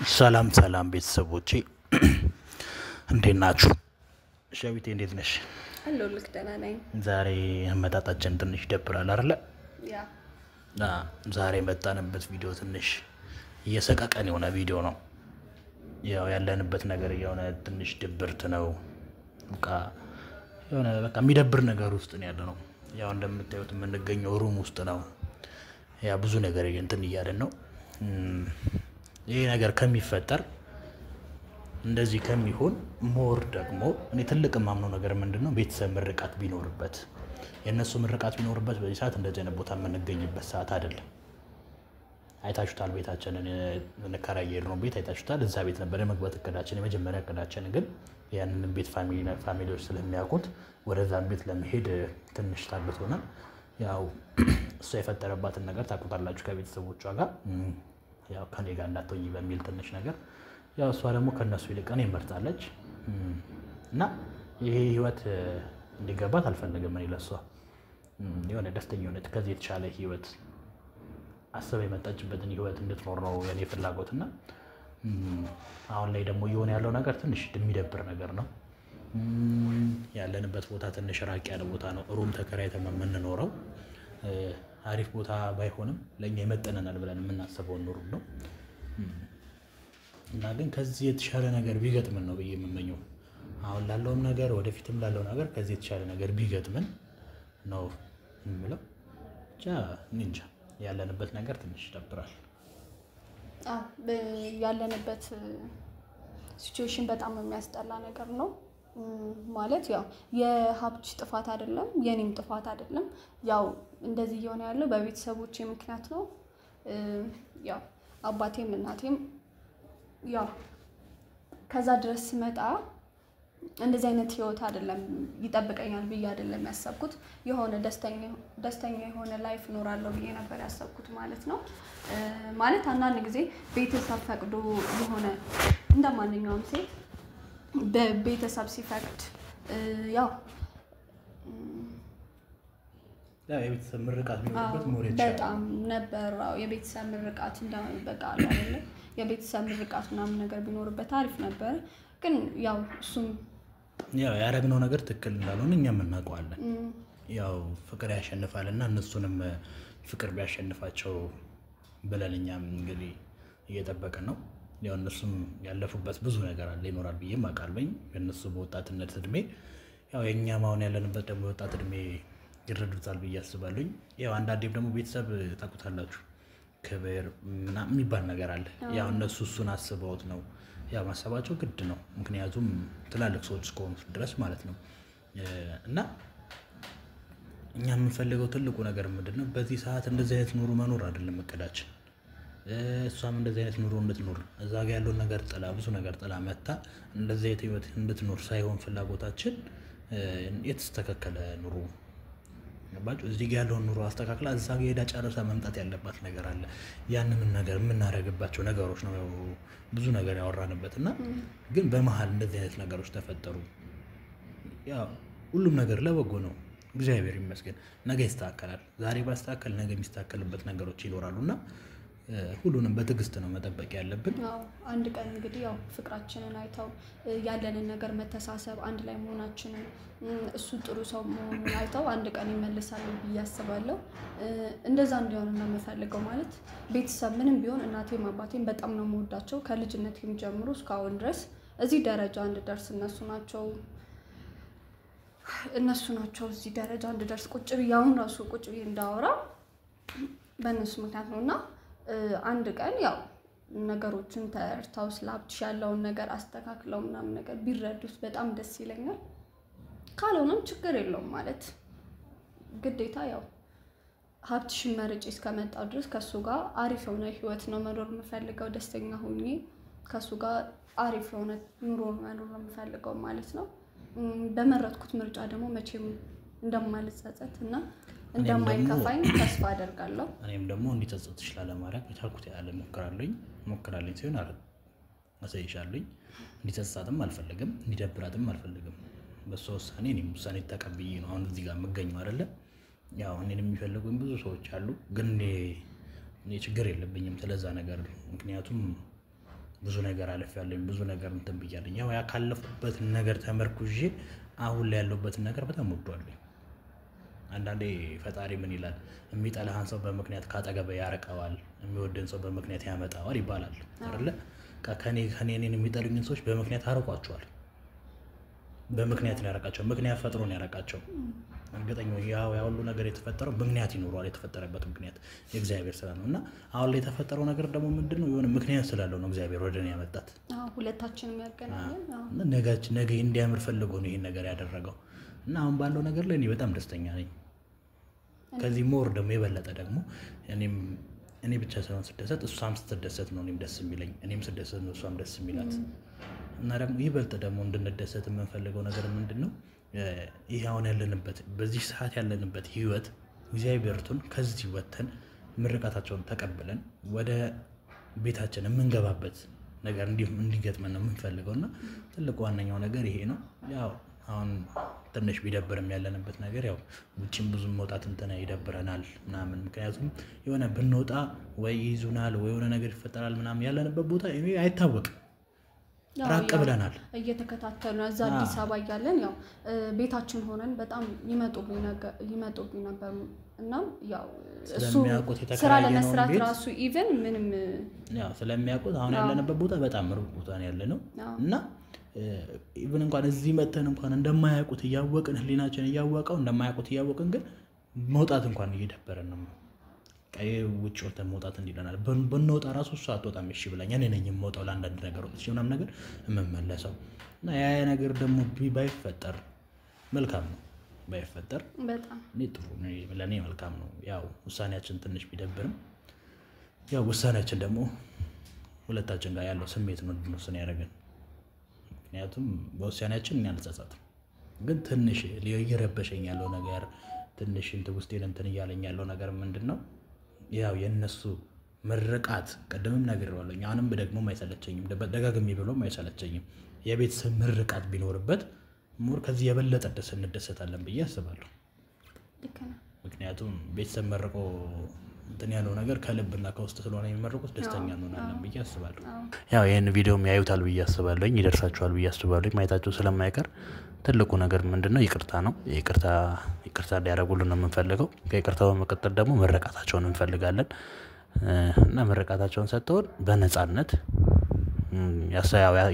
ሰላም ሰላም ቤተሰቦቼ፣ እንዴት ናችሁ? ሸዊቴ እንዴት ነሽ? አለሁልህ፣ ደህና ነኝ። ዛሬ አመጣጣችን ትንሽ ይደብራል አይደለ? ያ። ዛሬ የመጣንበት ቪዲዮ ትንሽ እየሰቀቀን የሆነ ቪዲዮ ነው። ያው ያለንበት ነገር የሆነ ትንሽ ድብርት ነው። በቃ የሆነ በቃ የሚደብር ነገር ውስጥ ነው ያለ ነው። ያው እንደምታዩት የምንገኘው room ውስጥ ነው። ያ ብዙ ነገር እንትን እያለን ነው። ይሄ ነገር ከሚፈጠር፣ እንደዚህ ከሚሆን፣ more ደግሞ እኔ ትልቅ የማምነው ነገር ምንድን ነው፣ ቤተሰብ ምርቃት ቢኖርበት፣ የእነሱ ምርቃት ቢኖርበት በዚህ ሰዓት እንደዚህ አይነት ቦታ የምንገኝበት ሰዓት አይደለም። አይታችሁታል፣ ቤታችንን እንከራይ የሄድነው ቤት አይታችሁታል። እዛ ቤት ነበር የመግባት እቅዳችን፣ የመጀመሪያ እቅዳችን። ግን ያንን ቤት family ዎች ስለሚያውቁት ወደዛም ቤት ለመሄድ ትንሽ ታግቶናል። ያው እሷ የፈጠረባትን ነገር ታውቁታላችሁ ከቤተሰቦቿ ጋር፣ ያው ከኔ ጋር እንዳትሆኚ በሚል ትንሽ ነገር፣ ያው እሷ ደግሞ ከእነሱ ይልቅ እኔን መርጣለች እና ይሄ ህይወት እንዲገባት አልፈልግም። እኔ ለእሷ የሆነ ደስተኛ የሆነች፣ ከዚህ የተሻለ ህይወት አስባ የመጣችበትን ህይወት እንድትኖር ነው የኔ ፍላጎት። እና አሁን ላይ ደግሞ እየሆነ ያለው ነገር ትንሽ የሚደብር ነገር ነው። ያለንበት ቦታ ትንሽ ራቅ ያለ ቦታ ነው። Room ተከራይተን ነው የምንኖረው። አሪፍ ቦታ ባይሆንም ለእኛ ይመጥነናል ብለን የምናስበውን room ነው። እና ግን ከዚህ የተሻለ ነገር ቢገጥምን ነው ብዬ የምመኘው። አሁን ላለውም ነገር ወደፊትም ላለው ነገር ከዚህ የተሻለ ነገር ቢገጥምን ነው የምለው። ብቻ እኔ እንጃ፣ ያለንበት ነገር ትንሽ ይደብራል። አዎ፣ ያለንበት situation በጣም የሚያስጠላ ነገር ነው። ማለት ያው የሀብትሽ ጥፋት አይደለም፣ የኔም ጥፋት አይደለም። ያው እንደዚህ እየሆነ ያለው በቤተሰቦቼ ምክንያት ነው። ያው አባቴም እናቴም ያው ከዛ ድረስ ስመጣ እንደዚህ አይነት ህይወት አይደለም ይጠብቀኛል ብዬ አይደለም ያሰብኩት። የሆነ ደስተኛ የሆነ life እኖራለሁ ብዬ ነበር ያሰብኩት ማለት ነው። ማለት አንዳንድ ጊዜ ቤተሰብ ፈቅዶ የሆነ እንደ ማንኛውም ሴት በቤተሰብ ሲፈቅድ ያው የቤተሰብ ምርቃት ቢኖርበት more የተሻለ በጣም ነበር። አዎ፣ የቤተሰብ ምርቃት በቃ አለ አይደለ፣ የቤተሰብ ምርቃት ምናምን ነገር ቢኖርበት አሪፍ ነበር። ግን ያው እሱም ያው ያደረግነው ነገር ትክክል እንዳልሆነ እኛም እናውቀዋለን። ያው ፍቅር ያሸንፋል እና እነሱንም ፍቅር ቢያሸንፋቸው ብለን እኛም እንግዲህ እየጠበቅን ነው። ያው እነሱም ያለፉበት ብዙ ነገር አለ ይኖራል ብዬም አውቃለሁኝ። እነሱ በወጣትነት እድሜ፣ ያው የእኛም አሁን ያለንበት ደግሞ የወጣት እድሜ ይረዱታል ብዬ አስባለሁኝ። ያው አንዳንዴም ደግሞ ቤተሰብ ታውቁታላችሁ፣ ክብር ምናምን የሚባል ነገር አለ። ያው እነሱ እሱን አስበውት ነው፣ ያው ማሰባቸው ግድ ነው። ምክንያቱም ትላልቅ ሰዎች እስከሆኑ ድረስ ማለት ነው። እና እኛ የምንፈልገው ትልቁ ነገር ምንድን ነው? በዚህ ሰዓት እንደዚህ አይነት ኑሮ መኖር አይደለም እቅዳችን። እሷም እንደዚህ አይነት ኑሮ እንድትኖር፣ እዛ ጋ ያለውን ነገር ጥላ፣ ብዙ ነገር ጥላ መታ እንደዚህ አይነት ህይወት እንድትኖር ሳይሆን ፍላጎታችን የተስተካከለ ኑሮ፣ ገባችሁ? እዚህ ጋ ያለውን ኑሮ አስተካክላ እዛ ጋ ሄዳ ጨርሳ መምጣት ያለባት ነገር አለ። ያንንም ነገር የምናደርግባቸው ነገሮች ነው ብዙ ነገር ያወራንበት። እና ግን በመሀል እንደዚህ አይነት ነገሮች ተፈጠሩ። ያው ሁሉም ነገር ለበጎ ነው፣ እግዚአብሔር ይመስገን። ነገ ይስተካከላል። ዛሬ ባስተካከል ነገ የሚስተካከልበት ነገሮች ይኖራሉ እና ሁሉንም በትዕግስት ነው መጠበቅ ያለብን። አዎ፣ አንድ ቀን እንግዲህ ያው ፍቅራችንን አይተው፣ ያለንን ነገር መተሳሰብ፣ አንድ ላይ መሆናችንን፣ እሱ ጥሩ ሰው መሆኑን አይተው አንድ ቀን ይመልሳሉ ብዬ አስባለሁ። እንደዛ እንዲሆን ነው የምፈልገው። ማለት ቤተሰብ ምንም ቢሆን እናቴም አባቴም በጣም ነው የምወዳቸው። ከልጅነቴም ጀምሮ እስካሁን ድረስ እዚህ ደረጃ እንድደርስ እነሱ ናቸው። እዚህ ደረጃ እንድደርስ ቁጭ ብዬ አሁን ራሱ ቁጭ ብዬ እንዳወራ በእነሱ ምክንያት ነው። እና አንድ ቀን ያው ነገሮችን ተረድተው፣ ስለ ሀብትሽ ያለውን ነገር አስተካክለው ምናምን ነገር ቢረዱት በጣም ደስ ይለኛል። ካልሆነም ችግር የለውም። ማለት ግዴታ ያው ሀብትሽን መርጬ እስከመጣሁ ድረስ ከእሱ ጋር አሪፍ የሆነ ህይወት ነው መኖር የምፈልገው። ደስተኛ ሆኜ ከእሱ ጋር አሪፍ የሆነ ኑሮ መኖር ነው የምፈልገው ማለት ነው። በመረጥኩት ምርጫ ደግሞ መቼም እንደማልጸጸት እና እንደማይከፋኝ ተስፋ አደርጋለሁ። እኔም ደግሞ እንዲጸጸትሽ ላለማድረግ የቻልኩት ያህል እሞክራለሁኝ። እሞክራለሁኝ ሲሆን አሳይሻለሁኝ። እንዲጸጽታትም አልፈልግም፣ እንዲደብራትም አልፈልግም። በእሷ ውሳኔ እኔም ውሳኔ ተቀብዬ ነው አሁን እዚህ ጋር የምገኘው አይደለ? ያው እኔን የሚፈልጉኝ ብዙ ሰዎች አሉ፣ ግን እኔ ችግር የለብኝም ስለዛ ነገር። ምክንያቱም ብዙ ነገር አልፌያለሁኝ፣ ብዙ ነገር እንትን ብያለሁኝ። ያው ካለፍኩበት ነገር ተመርኩዤ አሁን ላይ ያለሁበትን ነገር በጣም እወደዋለሁኝ። አንዳንዴ ፈጣሪ ምን ይላል? የሚጠላህን ሰው በምክንያት ካጠገብህ ያርቀዋል፣ የሚወድህን ሰው በምክንያት ያመጣዋል ይባላል አይደለ? ከኔ እኔን የሚጠሉኝን ሰዎች በምክንያት አርቋቸዋል። በምክንያት ነው ያረቃቸው። ምክንያት ፈጥሮ ነው ያረቃቸው። እርግጠኛ ያው ሁሉ ነገር የተፈጠረው ምክንያት ይኖረዋል። የተፈጠረበት ምክንያት የእግዚአብሔር ስራ ነው እና አሁን ላይ የተፈጠረው ነገር ደግሞ ምንድነው? የሆነ ምክንያት ስላለው ነው እግዚአብሔር ወደ እኔ ያመጣት። ሁለታችንም ያገናኘን ነገ እንዲያምር ፈልጎ ነው ይሄን ነገር ያደረገው እና አሁን ባለው ነገር ላይ እኔ በጣም ደስተኛ ነኝ። ከዚህ more ደግሞ የበለጠ ደግሞ እኔ ብቻ ሳይሆን ስደሰት እሷም ስትደሰት ነው እኔም ደስ የሚለኝ፣ እኔም ስደሰት ነው እሷም ደስ የሚላት። እና ደግሞ ይበልጥ ደግሞ እንድንደሰት የምንፈልገው ነገር ምንድነው? ይሄ አሁን ያለንበት በዚህ ሰዓት ያለንበት ህይወት እግዚአብሔርቱን ከዚህ ወጥተን ምርቃታቸውን ተቀብለን ወደ ቤታችን የምንገባበት ነገር እንዲገጥመን ነው የምንፈልገው። እና ትልቁ ዋነኛው ነገር ይሄ ነው። ያው አሁን ትንሽ ቢደብርም ያለንበት ነገር ያው ውጪም ብዙ መውጣት እንትን ይደብረናል ምናምን። ምክንያቱም የሆነ ብንወጣ ወይ ይይዙናል ወይ የሆነ ነገር ይፈጠራል ምናምን። ያለንበት ቦታ አይታወቅም። ራቅ ብለናል። እየተከታተሉ እዛ አዲስ አበባ እያለን ያው ቤታችን ሆነን በጣም ይመጡብኝ ነበር። እናም ያው እሱ ስራ ለመስራት ራሱ even ምንም ያው ስለሚያውቁት አሁን ያለንበት ቦታ በጣም ሩቅ ቦታ ነው ያለነው እና even እንኳን እዚህ መተን እንኳን እንደማያውቁት እያወቅን ህሊናችን እያወቀው እንደማያውቁት እያወቅን ግን መውጣት እንኳን እየደበረን ነው። ውጭ ወተን መውጣት እንዲለናል። ብንወጣ ራሱ እሷ አትወጣም እሺ ብላኝ እኔ ነኝ የምወጣው ለአንዳንድ ነገሮች ምናምን ነገር የምመለሰው እና ያ ነገር ደግሞ ባይፈጠር መልካም ነው። ባይፈጠር በጣም እኔ ጥሩ ለእኔ መልካም ነው። ያው ውሳኔያችን ትንሽ ቢደብርም ያው ውሳኔያችን ደግሞ ሁለታችን ጋር ያለው ስሜት ነው እንድንወስን ያደረገን። ምክንያቱም በውሳኔያችን እኔ አልጸጸትም። ግን ትንሽ እየረበሸኝ ያለው ነገር ትንሽ እንትን ውስጤን እንትን እያለኝ ያለው ነገር ምንድነው? ያው የእነሱ ምርቃት ቅድምም ነግሬዋለሁኝ አሁንም ደግሞም አይሰለቸኝም፣ ደጋግሜ ብሎም አይሰለቸኝም። የቤተሰብ ምርቃት ቢኖርበት more ከዚህ የበለጠ ደስ እንደሰታለን ብዬ አስባለሁ። ምክንያቱም ቤተሰብ መርቆ እንትን ያለው ነገር ከልብና ከውስጥ ስለሆነ የሚመርቁት ደስተኛ እንሆናለን ብዬ አስባለሁ። ያው ይሄን ቪዲዮም ያዩታል ብዬ አስባለሁኝ፣ ይደርሳችኋል ብዬ አስባለሁኝ። ማየታቸው ስለማይቀር ትልቁ ነገር ምንድነው? ይቅርታ ነው። ይቅርታ እንዲያደርጉልን ነው የምንፈልገው። ከይቅርታው በመቀጠል ደግሞ ምርቃታቸውን እንፈልጋለን እና ምርቃታቸውን ሰጥተውን በነፃነት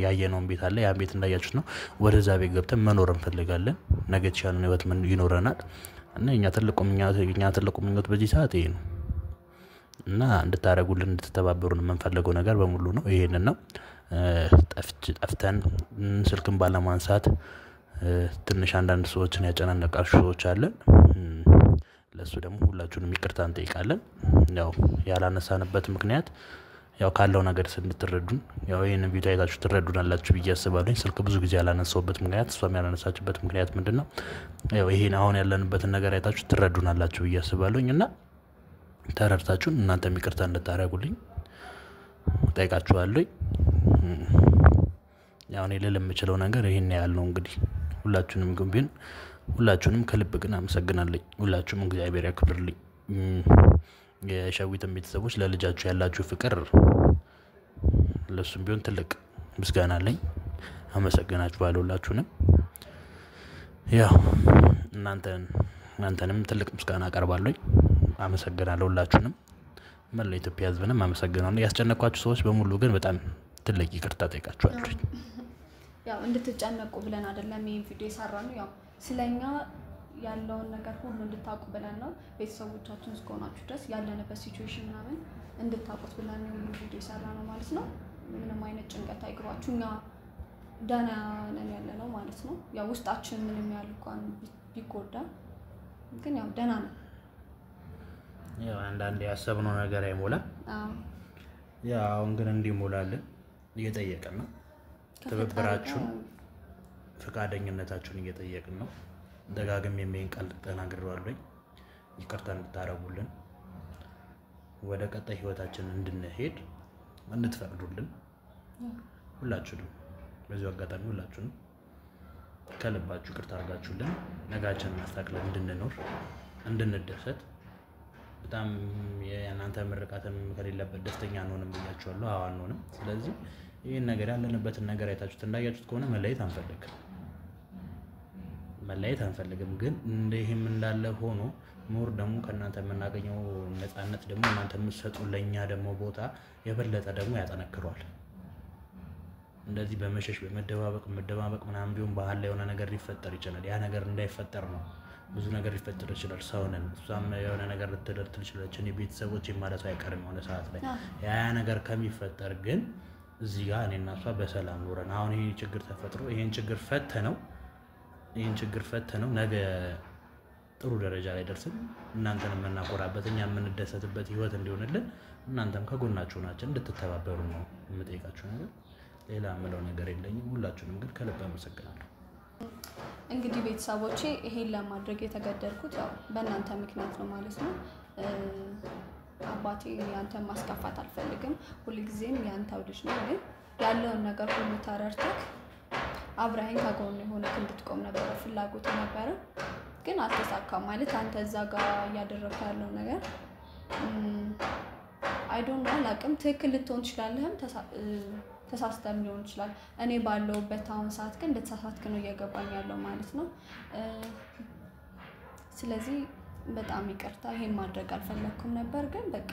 ያየነውን ቤት አለ፣ ያን ቤት እንዳያችሁት ነው። ወደዛ ቤት ገብተን መኖር እንፈልጋለን። ነገ የተሻለ ህይወት ይኖረናል እና የኛ ትልቁ ምኞት በዚህ ሰዓት ይሄ ነው። እና እንድታረጉልን እንድትተባበሩን የምንፈልገው ነገር በሙሉ ነው ይሄንን ነው። ጠፍተን ስልክን ባለማንሳት ትንሽ አንዳንድ ሰዎችን ያጨናነቃችሁ ሰዎች አለን። ለሱ ደግሞ ሁላችሁንም ይቅርታ እንጠይቃለን። ያው ያላነሳንበት ምክንያት ያው ካለው ነገር እንድትረዱን ያው ይሄንን ቪዲዮ አይታችሁ ትረዱናላችሁ ብዬ አስባለሁኝ። ስልክ ብዙ ጊዜ ያላነሳሁበት ምክንያት እሷም ያላነሳችበት ምክንያት ምንድነው? ያው ይሄን አሁን ያለንበትን ነገር አይታችሁ ትረዱናላችሁ ብዬ አስባለሁኝ። እና ተረድታችሁን እናንተም ይቅርታ እንድታረጉልኝ እጠይቃችኋለሁኝ። ያው እኔ ልል የምችለው ነገር ይሄን ያህል ነው። እንግዲህ ሁላችሁንም ግን ቢሆን ሁላችሁንም ከልብ ግን አመሰግናለሁ። ሁላችሁም እግዚአብሔር ያክብርልኝ። የሸዊትን ቤተሰቦች ለልጃችሁ ያላችሁ ፍቅር ለሱም ቢሆን ትልቅ ምስጋና አለኝ። አመሰግናችኋለሁ ሁላችሁንም። ያው እናንተንም ትልቅ ምስጋና አቀርባለሁኝ። አመሰግናለሁ ሁላችሁንም። መላው ኢትዮጵያ ሕዝብንም አመሰግናለሁ። ያስጨነኳችሁ ሰዎች በሙሉ ግን በጣም ትልቅ ይቅርታ ጠይቃችኋለሁ። ያው እንድትጨነቁ ብለን አይደለም ይሄን ቪዲዮ የሰራነው። ያው ስለኛ ያለውን ነገር ሁሉ እንድታውቁ ብለን ነው። ቤተሰቦቻችን እስከሆናችሁ ድረስ ያለንበት situation ምናምን እንድታውቁት ብለን ነው ይሄን ቪዲዮ የሰራነው ማለት ነው። ምንም አይነት ጭንቀት አይግባችሁ፣ እኛ ደህና ነን ያለነው ማለት ነው። ያው ውስጣችን ምንም ያህል እንኳን ቢጎዳ ግን ያው ደህና ነው። ያው አንዳንዴ ያሰብነው ነገር አይሞላም። ያው አሁን ግን እንዲሞላልን እየጠየቅን ነው። ትብብራችሁን ፈቃደኝነታችሁን እየጠየቅን ነው። ደጋግሜ ይሄን ቃል ተናግሬዋለሁኝ። ይቅርታ እንድታረጉልን ወደ ቀጣይ ህይወታችን እንድንሄድ እንድትፈቅዱልን ሁላችሁንም በዚሁ አጋጣሚ ሁላችሁንም ከልባችሁ ይቅርታ አድርጋችሁልን ነጋችንን አስተካክለን እንድንኖር እንድንደሰት በጣም የእናንተ ምርቃትም ከሌለበት ደስተኛ አንሆንም ብያችኋለሁ። አዎ አንሆንም። ስለዚህ ይህን ነገር ያለንበትን ነገር አይታችሁት እንዳያችሁት ከሆነ መለየት አንፈልግም መለየት አንፈልግም። ግን ይህም እንዳለ ሆኖ more ደግሞ ከእናንተ የምናገኘው ነፃነት ደግሞ እናንተ የምትሰጡ ለእኛ ደግሞ ቦታ የበለጠ ደግሞ ያጠነክረዋል። እንደዚህ በመሸሽ በመደባበቅ መደባበቅ ምናምን ቢሆን ባህል ላይ የሆነ ነገር ሊፈጠር ይችላል። ያ ነገር እንዳይፈጠር ነው ብዙ ነገር ሊፈጠር ይችላል። ሰው ነን። እሷም የሆነ ነገር ልትደርስ ትችላለች። እኔ ቤተሰቦች ማለቱ አይቀርም የሆነ ሰዓት ላይ ያ ነገር ከሚፈጠር ግን እዚህ ጋር እኔና እሷ በሰላም ኖረን አሁን ይሄ ችግር ተፈጥሮ ይሄን ችግር ፈተነው ነገ ጥሩ ደረጃ ላይ ደርስን እናንተን የምናኮራበት እኛ የምንደሰትበት ህይወት እንዲሆንልን እናንተም ከጎናችሁ ናችሁ እንድትተባበሩ ነው የምጠይቃችሁ ነገር። ሌላ የምለው ነገር የለኝም። ሁላችሁንም ግን ከልብ አመሰግናለሁ። እንግዲህ ቤተሰቦቼ ይሄን ለማድረግ የተገደድኩት ያው በእናንተ ምክንያት ነው ማለት ነው። አባቴ ያንተን ማስከፋት አልፈልግም። ሁልጊዜም ያንተው ልጅ ነው። ግን ያለውን ነገር ሁሉ ተረድተህ አብረኸኝ ከጎን የሆነህ እንድትቆም ነበረ ፍላጎት ነበረ። ግን አልተሳካም። ማለት አንተ እዛ ጋር እያደረግክ ያለው ነገር I don't know አላውቅም። ትክክል ልትሆን ትችላለህም ተሳስተም ሊሆን ይችላል። እኔ ባለሁበት አሁን ሰዓት ግን እንደተሳሳትክ ነው እየገባኝ ያለው ማለት ነው። ስለዚህ በጣም ይቅርታ፣ ይሄን ማድረግ አልፈለኩም ነበር። ግን በቃ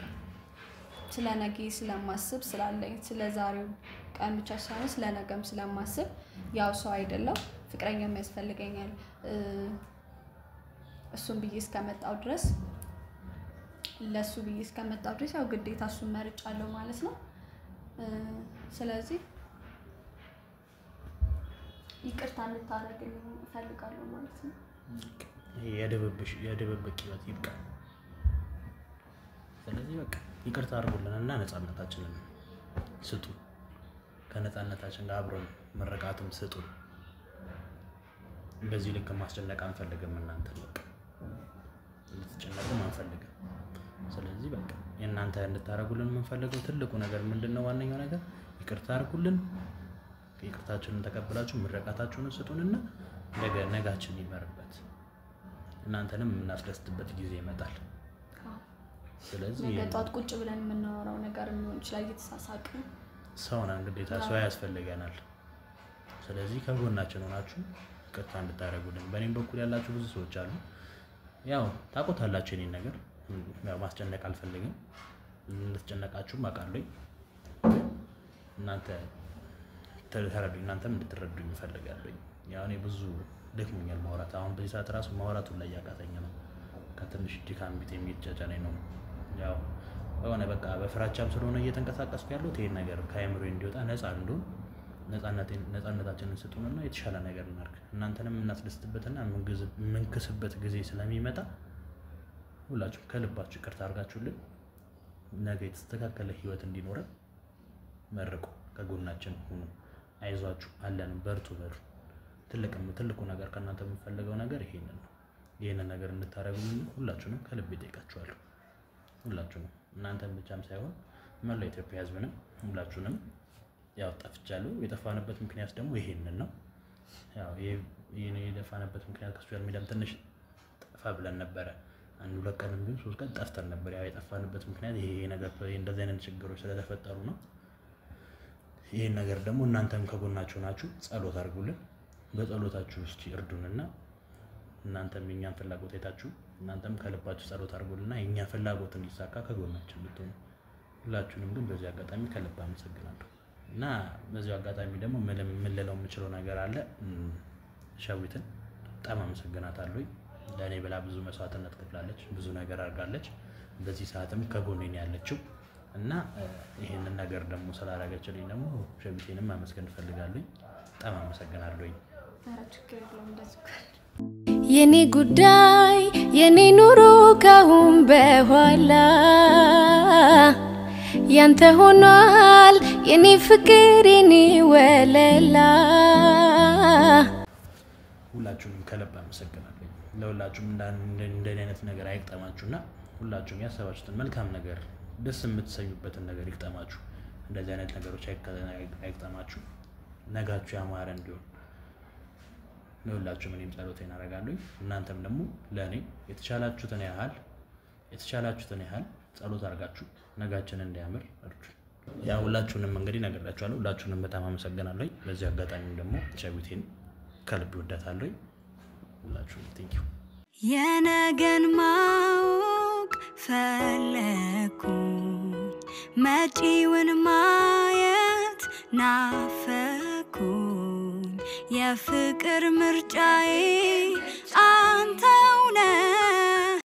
ስለ ነገ ስለማስብ ስላለኝ ስለ ዛሬው ቀን ብቻ ሳይሆን ስለ ነገም ስለማስብ ያው ሰው አይደለም ፍቅረኛም ያስፈልገኛል። እሱን ብዬ እስከመጣው ድረስ ለሱ ብዬ እስከመጣው ድረስ ያው ግዴታ እሱን መርጫለሁ ማለት ነው። ስለዚህ ይቅርታ እንድታደርግልኝ እፈልጋለሁ ማለት ነው። የድብብቅ ህይወት ይብቃ። ስለዚህ በቃ ይቅርታ አድርጉልንና ነፃነታችንን ስጡ። ከነፃነታችን ጋር አብረን መረቃትም ስጡ። በዚህ ልክ ማስጨነቅ አንፈልግም። እናንተ በቃ እንድትጨነቁም አንፈልግም። ስለዚህ በቃ የእናንተ እንድታደርጉልን የምንፈልገው ትልቁ ነገር ምንድነው? ዋነኛው ነገር ይቅርታ አድርጉልን። ይቅርታችንን ተቀብላችሁ ምረቃታችሁን ስጡንና ነጋችን ይመርበት። እናንተንም የምናስደስትበት ጊዜ ይመጣል። ስለዚህ ነገ ጠዋት ቁጭ ብለን የምናወራው ነገር ሊሆን ይችላል። እየተሳሳቅን ሰው ነን፣ ግዴታ ሰው ያስፈልገናል። ስለዚህ ከጎናችን ሆናችሁ ይቅርታ እንድታደርጉልን። በእኔም በኩል ያላችሁ ብዙ ሰዎች አሉ። ያው ታውቁታላችሁ የእኔን ነገር ያው ማስጨነቅ አልፈልግም። እንድትጨነቃችሁም አውቃለሁኝ። እናንተ ተረዱኝ፣ እናንተም እንድትረዱኝ እፈልጋለሁኝ። ያው እኔ ብዙ ደክሞኛል ማውራት። አሁን በዚህ ሰዓት ራሱ ማውራቱን ላይ እያቃተኝ ነው። ከትንሽ ድካም ቢጤ የሚጫጫነኝ ነው። ያው የሆነ በቃ በፍራቻም ስለሆነ እየተንቀሳቀስኩ ያለሁት ይሄን ነገር ከአእምሮዬ እንዲወጣ ነፃ እንድሆን ነፃነታችንን ስጡንና የተሻለ ነገር እናድርግ። እናንተንም የምናስደስትበትና የምንክስበት ጊዜ ስለሚመጣ ሁላችሁም ከልባችሁ ይቅርታ አድርጋችሁልን ነገ የተስተካከለ ህይወት እንዲኖረን መርቁ። ከጎናችን ሁኑ። አይዟችሁ፣ አለን፣ በርቱ በሉ። ትልቁ ነገር ከእናንተ የምንፈልገው ነገር ይሄንን ነው። ይሄንን ነገር እንድታደርጉልን ሁላችሁንም ከልብ እጠይቃችኋለሁ። ሁላችሁንም እናንተን ብቻም ሳይሆን መላው ኢትዮጵያ ህዝብንም ሁላችሁንም። ያው ጠፍቻለሁ። የጠፋንበት ምክንያት ደግሞ ይሄንን ነው። ያው ይሄን የጠፋንበት ምክንያት ከ social media ም ትንሽ ጠፋ ብለን ነበረ። አንድ ሁለት ቀንም ቢሆን 3 ቀን ጠፍተን ነበር። ያው የጠፋንበት ምክንያት ይሄ ነገር እንደዚህ አይነት ችግሮች ስለተፈጠሩ ነው። ይሄን ነገር ደግሞ እናንተም ከጎናችሁ ናችሁ፣ ጸሎት አድርጉልን። በጸሎታችሁ ውስጥ እርዱንና እናንተም የኛን ፍላጎት አይታችሁ እናንተም ከልባችሁ ጸሎት አድርጉልና የኛ ፍላጎት እንዲሳካ ከጎናችን ብትሆኑ። ሁላችሁንም ግን በዚህ አጋጣሚ ከልብ አመሰግናለሁ። እና በዚህ አጋጣሚ ደግሞ ምልለው የምችለው ነገር አለ። ሸዊትን በጣም አመሰግናታለሁ። ለእኔ ብላ ብዙ መስዋዕትነት ከፍላለች፣ ብዙ ነገር አድርጋለች። በዚህ ሰዓትም ከጎኔ ነው ያለችው እና ይሄንን ነገር ደግሞ ስላደረገችልኝ ደግሞ ሸዊቴንም ማመስገን እፈልጋለሁ። በጣም አመሰግናለሁ። የኔ ጉዳይ የኔ ኑሮ ካሁን በኋላ ያንተ ሆኗል፣ የኔ ፍቅር የኔ ወለላ። ሁላችሁንም ከልብ አመሰግናለሁ። ለሁላችሁም እንደኔ አይነት ነገር አይግጠማችሁና ሁላችሁም ያሰባችሁትን መልካም ነገር ደስ የምትሰኙበትን ነገር ይግጠማችሁ። እንደዚህ አይነት ነገሮች አይግጠማችሁ። ነጋችሁ ያማረ እንዲሆን ለሁላችሁም እኔም ጸሎቴን አደርጋለሁ። እናንተም ደግሞ ለእኔ የተቻላችሁትን ያህል ጸሎት አድርጋችሁ ነጋችን እንዲያምር እርዱ። ያ ሁላችሁንም እንግዲህ ነግራችኋለሁ። ሁላችሁንም በጣም አመሰግናለሁ። በዚህ አጋጣሚም ደግሞ ሸዊቴን ከልብ እወዳታለሁ። ሁላችሁንም thank you። የነገን ማወቅ ፈለኩኝ፣ መጪውን ማየት ናፈኩኝ። የፍቅር ምርጫዬ አንተው ነህ።